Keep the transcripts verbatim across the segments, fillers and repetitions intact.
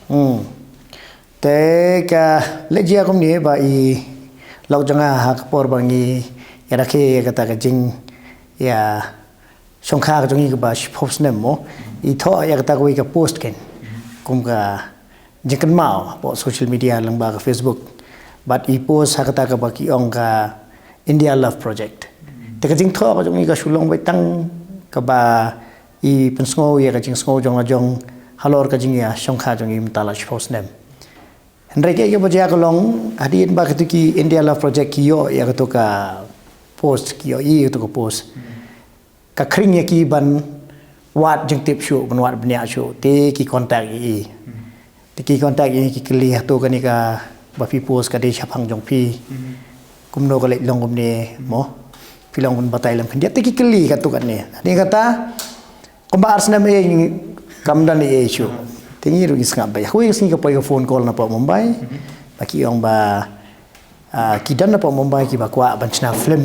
Hmm. Te ka leh jia kumne ba i lok jong nga ha ka por ba ngi ïa rakhe ïa kata ka jing ïa shongkha ka jong ngi kaba shiphew snem mo. I thoh ïa kata kawei ka post ken. Kum ka jingkynmaw hapoh social media lyngba ka Facebook. Bad i post ha kata kaba ki ong ka India Love Project. Te ka jingthoh ka jong ngi ka shu long beit tang kaba i pynsngew ïa ka jingsngew jong la jong halor ka jingïashongkha jong ngi mynta la shiphew snem. Hynrei kaei kaba jia ka long hadien ba kito ki India Love Project ki ïoh ïa kito ka post, ki ïoh ïa kito ka post, ka khring ïa ki ban wad jingtip shuh, ban wad bniah shuh, te ki contact ïa i. Te ki contact ïa i, ki kylli, hato kane kaba phi post ka dei shaphang jong phi? Kumno ka leit long kumne mo? Phi long ban batai lem khyndiat? Te ki kylli katto katne. Hadien kata kumba ar snem ei kam don ei shuh. Te ngi ruh ngi sngap bha. Hooid, ka sngi ka poi ka phone call napoh Mumbai. Ba ki ong ba ah, ki don napoh Mumbai kiba kwah ban shna film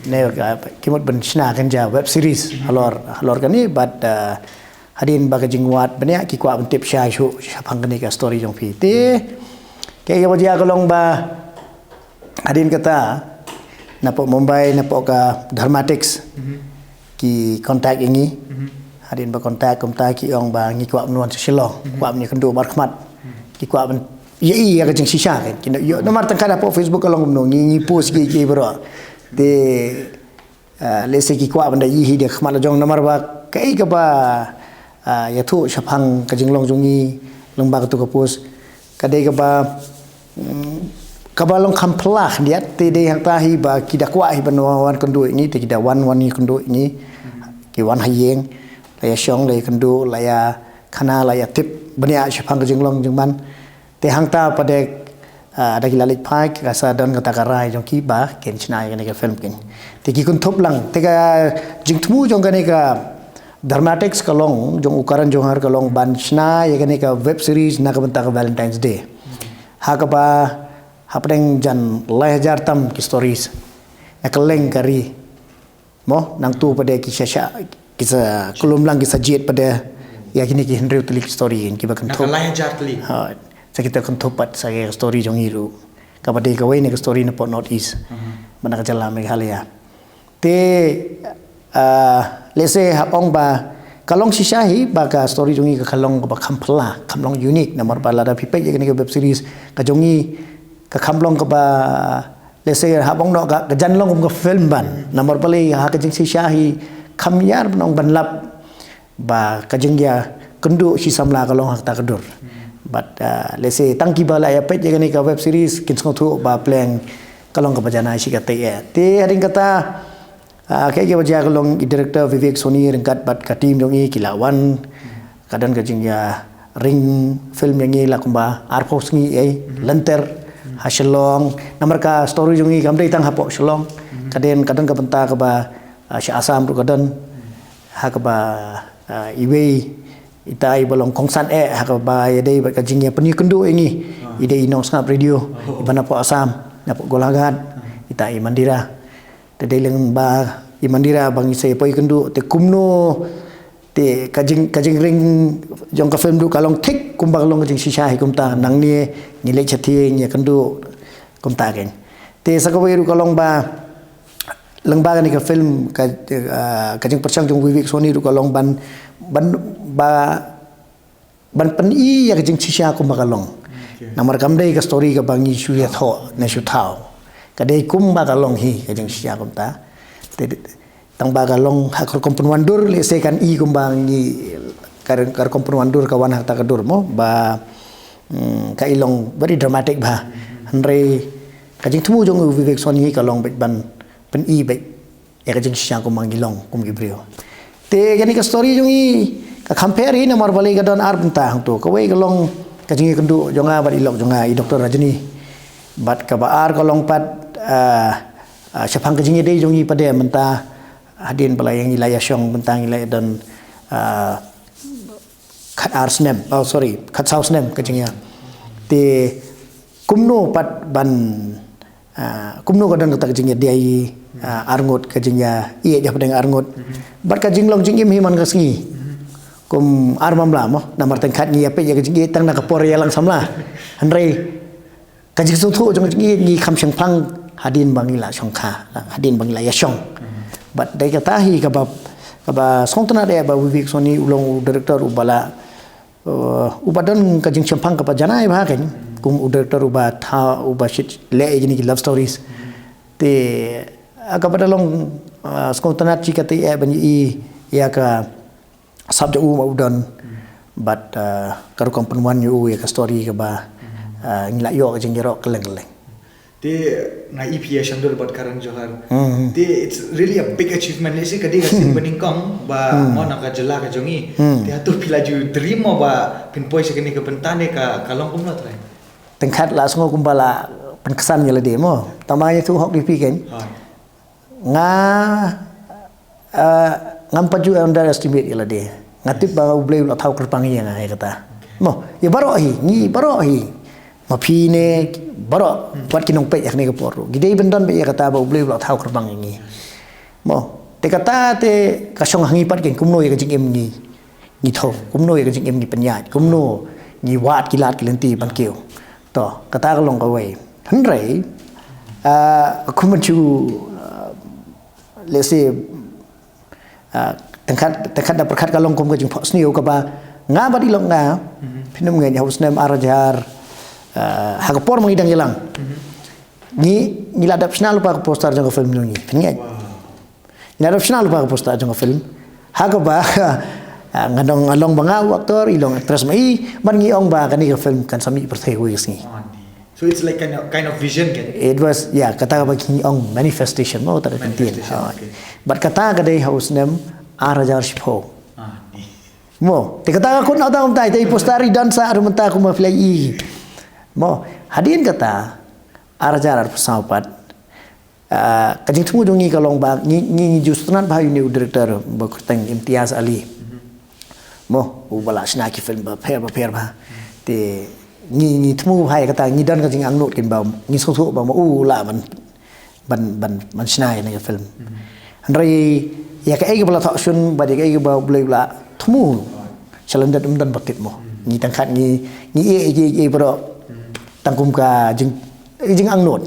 ne, ah, ki mut ban shna kynja web series halor, halor kane, bad, ah, hadien ba ka jingwad bniah ki kwah ban tip shai shuh shaphang kane ka story jong phi. Te kaei kaba jia ka long ba hadien kata napoh Mumbai, napoh ka Dharmatics, ki contact ïa ngi. Hadien ba contact kumta ki ong ba ngi kwah ban wan sha Shillong, kwah ban ïakynduh markhmat. Ki kwah ban ïa i ïa ka jingshisha kan. Ki ïoh namar tang ka da hapoh Facebook ka long kumno, ngi, ngi post ki, ki baroh. Te, ah, lehse ki kwah ban da i hi da khmat la jong namar ba kaei kaba, ah, ïathuh shaphang ka jinglong jong ngi lyngba kato ka post ka dei kaba, mm, kaba long kham phylla khyndiat. Te dei hangta hi ba ki da kwah hi ban wan, wan kynduh ïa ngi, te ki da wan, wan ïakynduh ïa ngi. Ki wan ha ïing, la ïashong, la ïakynduh, la ïakhana, la ïatip bniah shaphang ka jinglong jingman. Te hangta pat de, ah, da ki la leit phai ka sa don kata ka rai jong ki ba kin shna ïa kane ka film kin. Te ki kynthup lang, te ka jingthmu jong kane ka Dharmatics ka long, jong u Karan Johar ka long ban shna ïa kane ka web series na ka bynta ka Valentine's Day. Ha kaba hapdeng jan lai hajar tam ki stories na kylleng ka ri. Mo, nangtu pat de ki sha sha, ki sa kulum lang, ki sa jied pat de ïa kine ki hynriew tylli ki story kiba kynthup. Na ka lai hajar tylli. Ha, sa kita kynthup pat sa ka story jong ngi ruh. Kaba dei kawei na ka story napoh North East. Bad na ka jylla Meghalaya. Te, ah, lehse hap ong ba ka long shisha hi ba ka story jong ngi ka, ka long kaba kham phylla, kham long unique namar ba lada phi peit ïa kane ka web series ka jong ngi ka kham long kaba, lehse hap ong noh ka, ka jan long kum ka film ban. Namar balei ha ka jingshisha hi kham ïar ban ong ban lap ba ka jingïakynduh shi samla ka long ha kata ka dur. Bad, ah, lehse tang kiba la ïa peit ïa kane ka web series kin sngewthuh ba pleng ka long kaba janai shi katei eh. Te hadien kata, ah, kaei kaba jia ka long i director Vivek Soni ryngkat bad ka team jong i ki la wan. Ka don ka jingïaring film ïa ngi la kumba arphew sngi ei lynter ha Shillong. Namar ka story jong ngi kam dei tang hapoh Shillong. Ka don, ka don ka bynta kaba, ah, sha Assam ruh ka don. Ha kaba, ah, iwei ita iba long kongsan eh, ha kaba ïadei bad ka jingïapynïakynduh ïa ngi. I dei i nongsngap radio iba napoh Assam, napoh Golaghat, ita i Mandira. Te dei leng ba i Mandira ba ngi sa ïa poi kynduh, te kumno, te ka jing, ka jingring jong ka film ruh ka long thik kumba ka long ka jingshisha hi kumta, nangne ngi leit shatei ngi ïakynduh kumta kein. Te sa kawei ruh ka long ba lyngba kane ka film ka, ah, ka jingpyrshang jong Vivek Soni ruh ka long ban, ban, ba ban pyni ïa ka jingshisha kumba ka long. Namar kam dei ka story kaba ngi shu ïathoh ne shu thaw. Ka dei kumba ka long hi ka jingshisha kumta. Te tang ba ka long ha ka rukom pynwandur, lehse kan i kumba ngi ka, ka rukom pynwandur ka wan ha kata ka dur mo ba, mm, ka i long very dramatic bha. Hynrei ka jingthmu jong u Vivek Soni hi ka long beit ban pyni beit ïa ka jingshisha kumba ngi long kum ki briew. Te kane ka story jong ngi ka kham pher hi namar balei ka don ar bynta hangto. Kawei ka long ka jingïakynduh jong nga bad i lok jong nga i Doctor Rajni. Bad kaba ar ka long pat, ah, ah, shaphang ka jingïadei jong ngi pat de mynta hadien ba la ïa ngi la ïashong mynta ngi la ïa don, ah, khat ar snem, oh sorry, khat saw snem ka jingïa. Te kumno pat ban, ah, kumno ka don kata ka jingïadei, ah, arngut ka jingïa, ïa hapdeng arngut. Bad ka jinglong jingim hi man ka sngi. Kum ar mamla mo, namar tang khat ngi ïa peit ïa ka jingïeit tang na ka por ïalang samla. Hynrei ka jingsngewthuh jong ka jingïeit ngi kham shemphang hadien ba ngi la shongkha, hadien ba ngi la ïashong. Bad dei kata hi kaba, kaba sngewtynnat eh ba Vivek Soni u long u director uba la, eh, uba don ka jingshemphang kaba janai bha kan, kum u director uba thaw, uba shit leh ïa kine ki love stories. Te, ah, kaba da long, ah, sngewtynnat shi katei eh ban ïohi ïa ka sap jong u ma u don. Bad, ah, ka rukom pynwan ïa u ïa ka story kaba, ah, ngi la ïoh ka jingïaroh kylleng kylleng. Te nga ïohi phi ïashong dur bad Karan Johar. Hmm. Te it's really a big achievement. Lehse ka dei ka sien ba nyngkong ba mo na ka jylla ka jong ngi. Hmm. Te hato phi la ju dream mo ba phin poi sha kane ka bynta ne ka, ka long kumno trai? Tang khat la sngew kumba la pynksan ïa lade mo. Tang ba ngi tu hok di phi kan. Hooid. Nga, eh, ngam pat ju underestimate ïa lade. Nga tip ba U Blei u la thaw kyrpang ïa nga ïa kata. Mo, ïa baroh hi, ngi baroh hi. Ma phi ne baroh, wat ki nongpeit ïa kane ka por ruh. Ki dei ban don beit ïa kata ba U Blei u la thaw kyrpang ïa ngi. Mo, te kata te ka shong ha ngi pat kan kumno ïa ka jingim ngi. Ngi thoh, kumno ïa ka jingim ngi pynïaid, kumno ngi wad ki lad ki lynti ban kiew. To, kata ka long kawei. Hynrei, ah, kum ju, ah, let's say, ah, tang khat, tang khat da pyrkhat ka long kum ka jingphohsniew kaba nga bad i lok nga, phin ym ngeit ha u snem ar hajar, ah, ha ka por ma ngi dang ïalang. Ngi, ngi la dep shna lypa ka poster jong ka film jong ngi. Phin ngeit. Ngi la dep shna lypa ka poster jong ka film. Ha kaba, ah, nga dang, nga long ba nga u actor, i long actress ma i, bad ngi ong ba kane ka film kan sa mih pyrthei kawei ka sngi. So it's like kind of, kind of vision kan? It was, yeah, kata kaba ki ong manifestation mo, kata ka kyntien. Manifestation, okay. Bad kata ka dei ha u snem ar hajar shiphew. Mo, te kata ka khun ota umtai, te i poster i don sa ar mynta kumba phi la i. Mo, hadien kata, ar hajar arphew saw pat. Ah, ka jingthmu jong ngi ka long ba ngi, ngi, ngi ju sngewtynnat bha ïa une u director ba kyrteng Imtiaz Ali. Mo, uba la shna ki film bapher bapher bha. Te ngi, ngi thmu bha ïa kata, ngi don ka jingangnud kan ba ngi sngewthuh ba ma u la ban, ban, ban, ban shna ïa kane ka film. Hynrei ïa kaei kaba la thoh shun bad ïa kaei kaba U Blei u la thmu. Shalyndet ym don ba tip mo. Ngi tang khat ngi, ngi ïeh ïa kiei kiei baroh. Tang kum ka jing, jingangnud.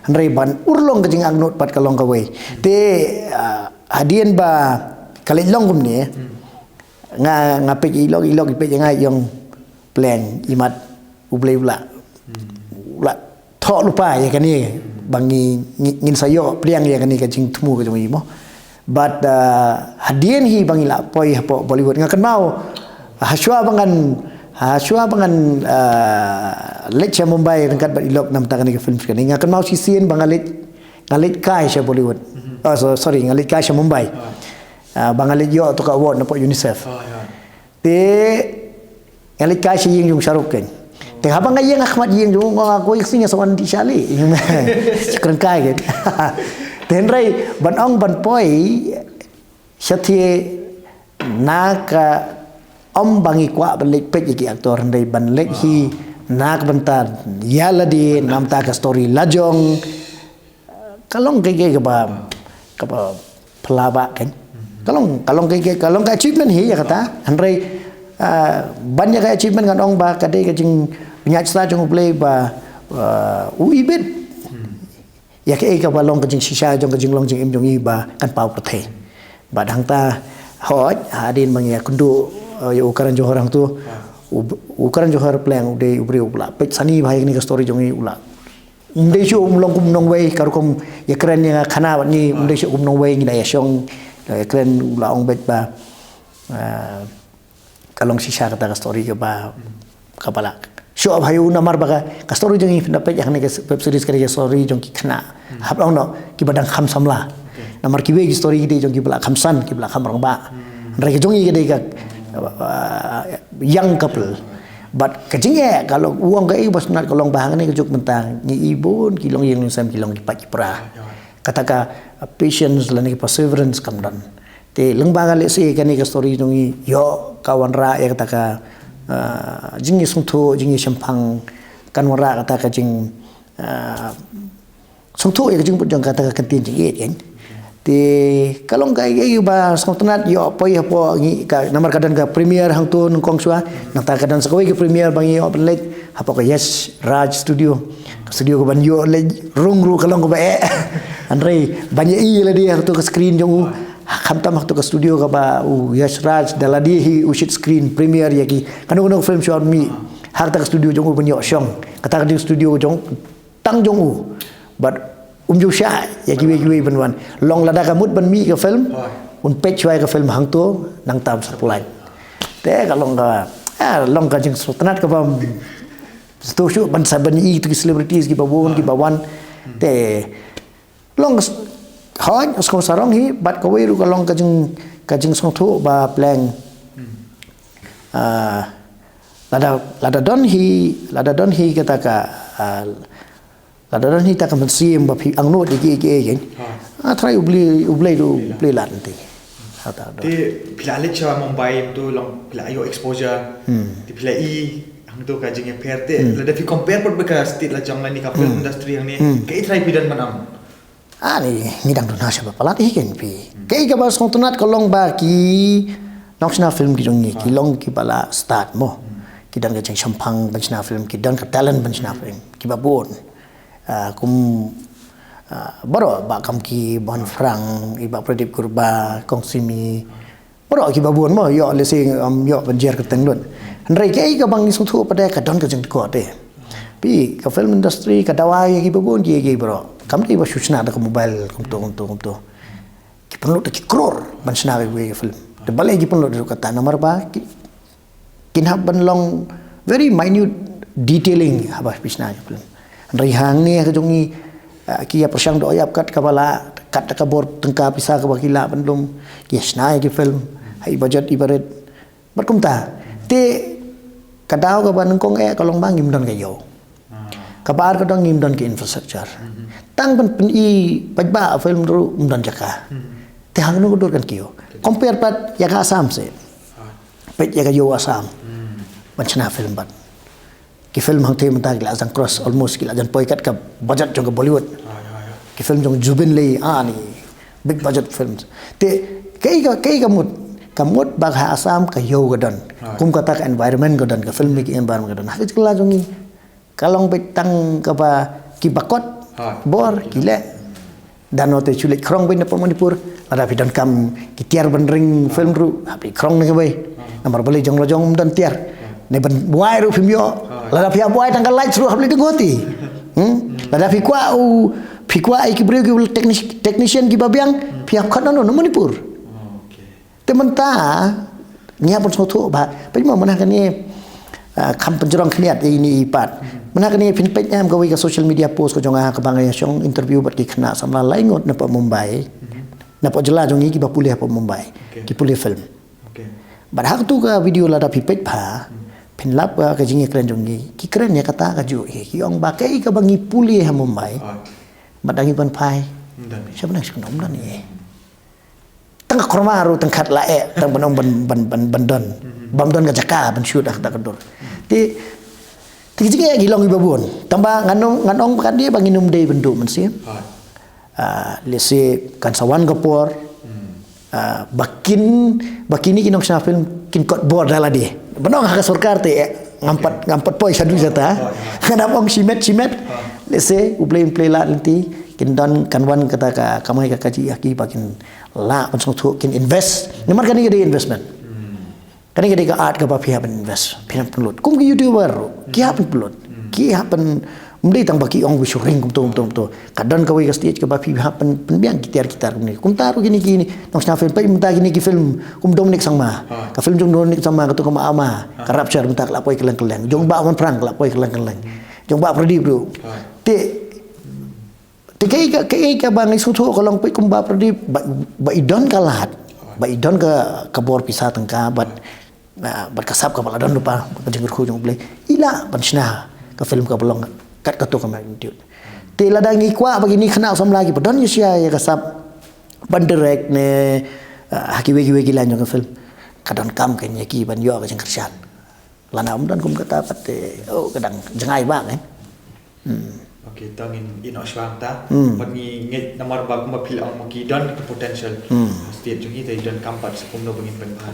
Hynrei ban urlong ka jingangnud pat ka long kawei. Te, ah, hadien ba ka leit long kumne. Nga, nga peit i lok, i lok, i peit ïa nga i ong pleng, i mat U Blei u la. U la thoh lypa ïa kane ba ngi, ngi, ngin sa ïoh pdiang ïa kane ka jingthmu ka jong i mo. But, uh, hadien hi ba ngi la poi hapoh Bollywood nga kynmaw. Hashwa ba ngan, hashwa ba ngan, uh, leit sha Mumbai ryngkat bad i lok namar kane ka film kane. Nga kynmaw shisien ba nga leit, nga leit kai sha Bollywood. Oh, so-, sorry, nga leit kai sha Mumbai. Uh, ba nga leit ïoh tu ka award napoh UNICEF. Te nga leit kai sha ïing jong Shah Rukh Khan. Te haba nga ïeng ha khmat ïing jong u nga koi sing sa wan di shali. Shi kren kai kan. Te hynrei ban ong ban poi shatei na ka ym ba ngi kwah ban leit peit ïa ki actor hynrei ban leit hi na ka bynta ïa lade namar ka story la jong. Ka long kaei kaei kaba, kaba phylla ba kan. Ka long, ka long kaei kaei, ka long ka achievement hi ïa kata. Hynrei, ah, ban ïa ka achievement ngan ong ba ka dei ka jingpynïaid sla jong U Blei ba, ah, u ibit ïa kaei kaba long ka jingshisha jong ka jinglong jingim jong i ba kan paw pyrthei. Bad hangta hooid hadien ba ngi ïakynduh, eh, ïa u Karan Johar hangtu. U, u Karan Johar pleng u dei u briew u la peit sani bha ïa kane ka story jong i u la. Um dei shuh um long kum nongwei ka rukom ïakren ïa nga khana bad ngi um dei shuh kum nongwei ngi da ïashong, da ïakren u la ong beit ba, ah, ka long shisha kata ka story kaba, kaba la shoh bha ïa u namar ba ka, ka story jong ngi phin da peit ïa kane ka web series ka dei ka story jong ki khynnah. Hap long noh kiba dang kham samla. Namar kiwei ki story ki dei jong kiba la kham san, kiba la kham rangbah. Hynrei ka jong ngi ka dei ka, ah, young couple. Bad ka jingeh ka long u ong kaei ba sngewtynnat ka long ba hangne ka juk mynta ngi i bun ki longïing longsem ki long ki paid ki pra. Kata ka, ah, patience lane ka perseverance kam don. Te lyngba nga lehse kane ka story jong ngi ïoh ka wanrah ïa kata ka, ah, jingïasngewthuh, jingïashemphang, kan wanrah kata ka jing, ah, sngewthuh ïa ka jingmut jong kata ka kyntien jingïeit kan. Te ka long ka, ka, ka ba sngewtynnat ïoh poi hapoh ngi ka, namar ka don ka premiere hangto nyngkong shuwa. Nangta ka don sa kawei ka premiere ba ngi ïoh ban leit hapoh ka Yash Raj Studio. Ka studio ka ban ïoh leit rung ruh ka long kaba eh. Hynrei ban ïa i lade hangto ka screen jong u. Khamtam hangto ka studio kaba u Yash Raj da lade hi u shoot screen premiere ïa ki kano kano film shuwa mih. Hangta ka studio jong u ban ïoh shong. Kata ka dei studio jong tang jong u. Bad um ju shah ïa kiwei kiwei ban wan. Long lada ka mut ban mih ka film. Hooid. Un peit shuwa ïa ka film hangto nangta sa pulai. Te ka long ka, ah, long ka jingsngewtynnat kaba sngewthuh ban sa ban ïohi ïa ki celebrities kiba bun kiba wan. Te long ka s-, hooid, sngewsarong hi bad kawei ruh ka long ka jing, ka jingsngewthuh ba pleng. Ah, lada, lada don hi, lada don hi kata ka, ah, lada don hi ta ka mynsiem ba phi angnud ïa ki, ïa ki, ïa ki. Ha. Ah, trai U Blei, U Blei ruh, U Blei lad nanti. Ha, ta don. Te phi la leit sha Mumbai to long phi la ïoh exposure. Hmm. Te phi la i hangto ka jingïapher te. Hmm. Lada phi compare pat bad ka state la jong lane ka film industry hangne. Hmm. Kaei trai phi don ban ong? Ah, ni, ngi dang duna sha ba palat hi kein phi. Kaei kaba sngewtynnat ka long ba ki nongshna film ki jong ngi, ki long kiba la start mo. Ki don ka jingshemphang ban shna film, ki don ka talent ban shna film, kiba bun. Ah, kum, ah, baroh ba kam ki Bon Frank, i Bah Pradip Kurbah, Kong Simi, baroh kiba bun mo, ïoh lehse, um, ïoh ban jer kyrteng lut. Hynrei kaei kaba ngi sngewthuh pat de ka don ka jingtyrkhong te. Phi, ka film industry ka dawa ïa kiba bun ki, ki baroh. Kam dei ba shu shna da ka mobile kumto, kumto, kumto. Ki pynlut da ki klur ban shna ïa ka film. Te balei ki pynlut da kata namar ba ki kin hap ban long very minute detailing haba phi shna ïa film. Hynrei hangne ha ka jong ngi, ah, ki ïa pyrshang doh ïap kat kaba lah, kat da ka bor tyngka pisa kaba ki lah ban lum, ki ïa shna ïa ki film ha i budget i barit. Bad kumta te ka daw kaba nyngkong eh ka long ba ngim don ka ïew. Kaba ar ka dong ngim don ka infrastructure. Tang ban pyni paidbah film ruh ngim don jaka. Te hangno ka dur kan kiew. Compare pat ïa ka Assam se. Peit ïa ka ïew Assam. Ban shna film bad ki film hangte mynta ki la jan cross almost ki la jan poi kat ka budget jong ka Bollywood. Ki film jong Zubeen Lay, ah, ni big budget films. Te kaei ka, kaei ka mut, ka mut ba ha Assam ka ïew ka don. Kum kata ka environment ka don, ka filmmaking environment ka don. Ha ka jylla jong ngi ka long beit tang kaba kiba kot bor ki leh. Dano te shu leit khrong beit na Manipur. Lada phi donkam ki tiar ban ring film ruh, hap leit khrong na kawei. Namar balei jong la jong ym don tiar. Ne ban buai ruh phim ïoh. Lada phi hap buai tang ka light ruh hap leit na Guwahati. Hmm? Lada phi kwah u, phi kwah ïa ki briew ki technic-, technician kiba biang, phi hap khot na no, na Manipur. Te mynta ngi hap ban sngewthuh ba peit mo mynta kane, ah, kham pynjrong khyndiat ïa ine i pat. Mynta kane phin peit em kawei ka social media post ka jong nga kaba nga ïa shong interview bad ki khynnah samla lai ngut na pa Mumbai. Na pa jylla jong ngi kiba pule ha pa Mumbai. Ki pule film. Bad ha katu ka video lada phi peit ba phin lap ka, ka jingïakren jong ngi. Ki kren ïa kata kajuh hi. Ki ong ba kaei kaba ngi pule ha Mumbai. Bad da ngi ban phai. Sha bneng sha kynnoh ym don hi. Tang ka korma ruh tang kat la eh, tang ban ong ban, ban, ban, ban don. Bym don ka jaka ban shoot ha kata ka dur. Te, te ki jingeh ki long kiba bun. Tang ba ngan ong, ngan ong ba kan dei ba ngin ym dei ban duh mynsiem. Ah, lehse kan sa wan ka por. Ah, ba kin, ba kine ki nongshna film kin kot bor da lade. Ban ong ha ka sorkar te eh, ngam pat, ngam pat poi shaduh shata. Ngan ong shimet, shimet. Lehse U Blei un plie lad lynti kin don kan wan kata ka kamai ka kajih ha ki ba kin lah ban sngewthuh kin invest. Namar kane ka dei investment. Kane ka dei ka art kaba phi hap ban invest, phi hap pynlut. Kum ki YouTuber ruh, ki hap pynlut. Ki hap pyn, ym dei tang ba ki ong ba shu ring kumto, kumto, kumto. Ka don kawei ka stage kaba phi hap pyn, pynbiang ki tiar ki tar kumne. Kumta ruh kine ki nongshna film, peit mynta kine ki film kum Dominic Sangma. Ka film jong Dominic Sangma katu ka Ma Ama, ka Rapture mynta ka la poi kylleng kylleng. Jong Bah Mon Phrang ka la poi kylleng kylleng. Jong Bah Pradip ruh. Te Te kaei ka, kaei kaba ngi sngewthuh ka long peit kum Bah Pradip ba, ba i don ka lad, ba i don ka, ka bor pisa tyngka bad, ah, bad ka sap kaba la don lypa, ka jingkyrkhu jong U Blei. I lah ban shna ka film kaba long kat katu ka magnitude. Te lada ngi kwah ba kine ki khynnah samla kiba don ïa shisha ïa ka sap ban direct ne, ah, ha kiwei kiwei ki line jong ka film, ka donkam kein ïa ki ban ïoh ka jingkyrshan. Lada ym don kum kata pat te, oh, ka dang jngai bha kein. Hmm. Ok. Te ngin ïeh noh shuwa ta. Bad ngi ngeit namar ba kumba phi la ong ma ki don ki potential. State jong ngi te don kam pat sa kumno ba ngin pynbha.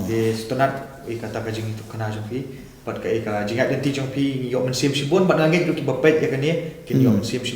Te sngewtynnat ïa kata ka jingïathuhkhana jong phi. Bad ka ïa ka jingïaid lynti jong phi ngi ïoh mynsiem shibun bad nga ngeit ruh kiba peit ïa kane kin ïoh mynsiem shibun.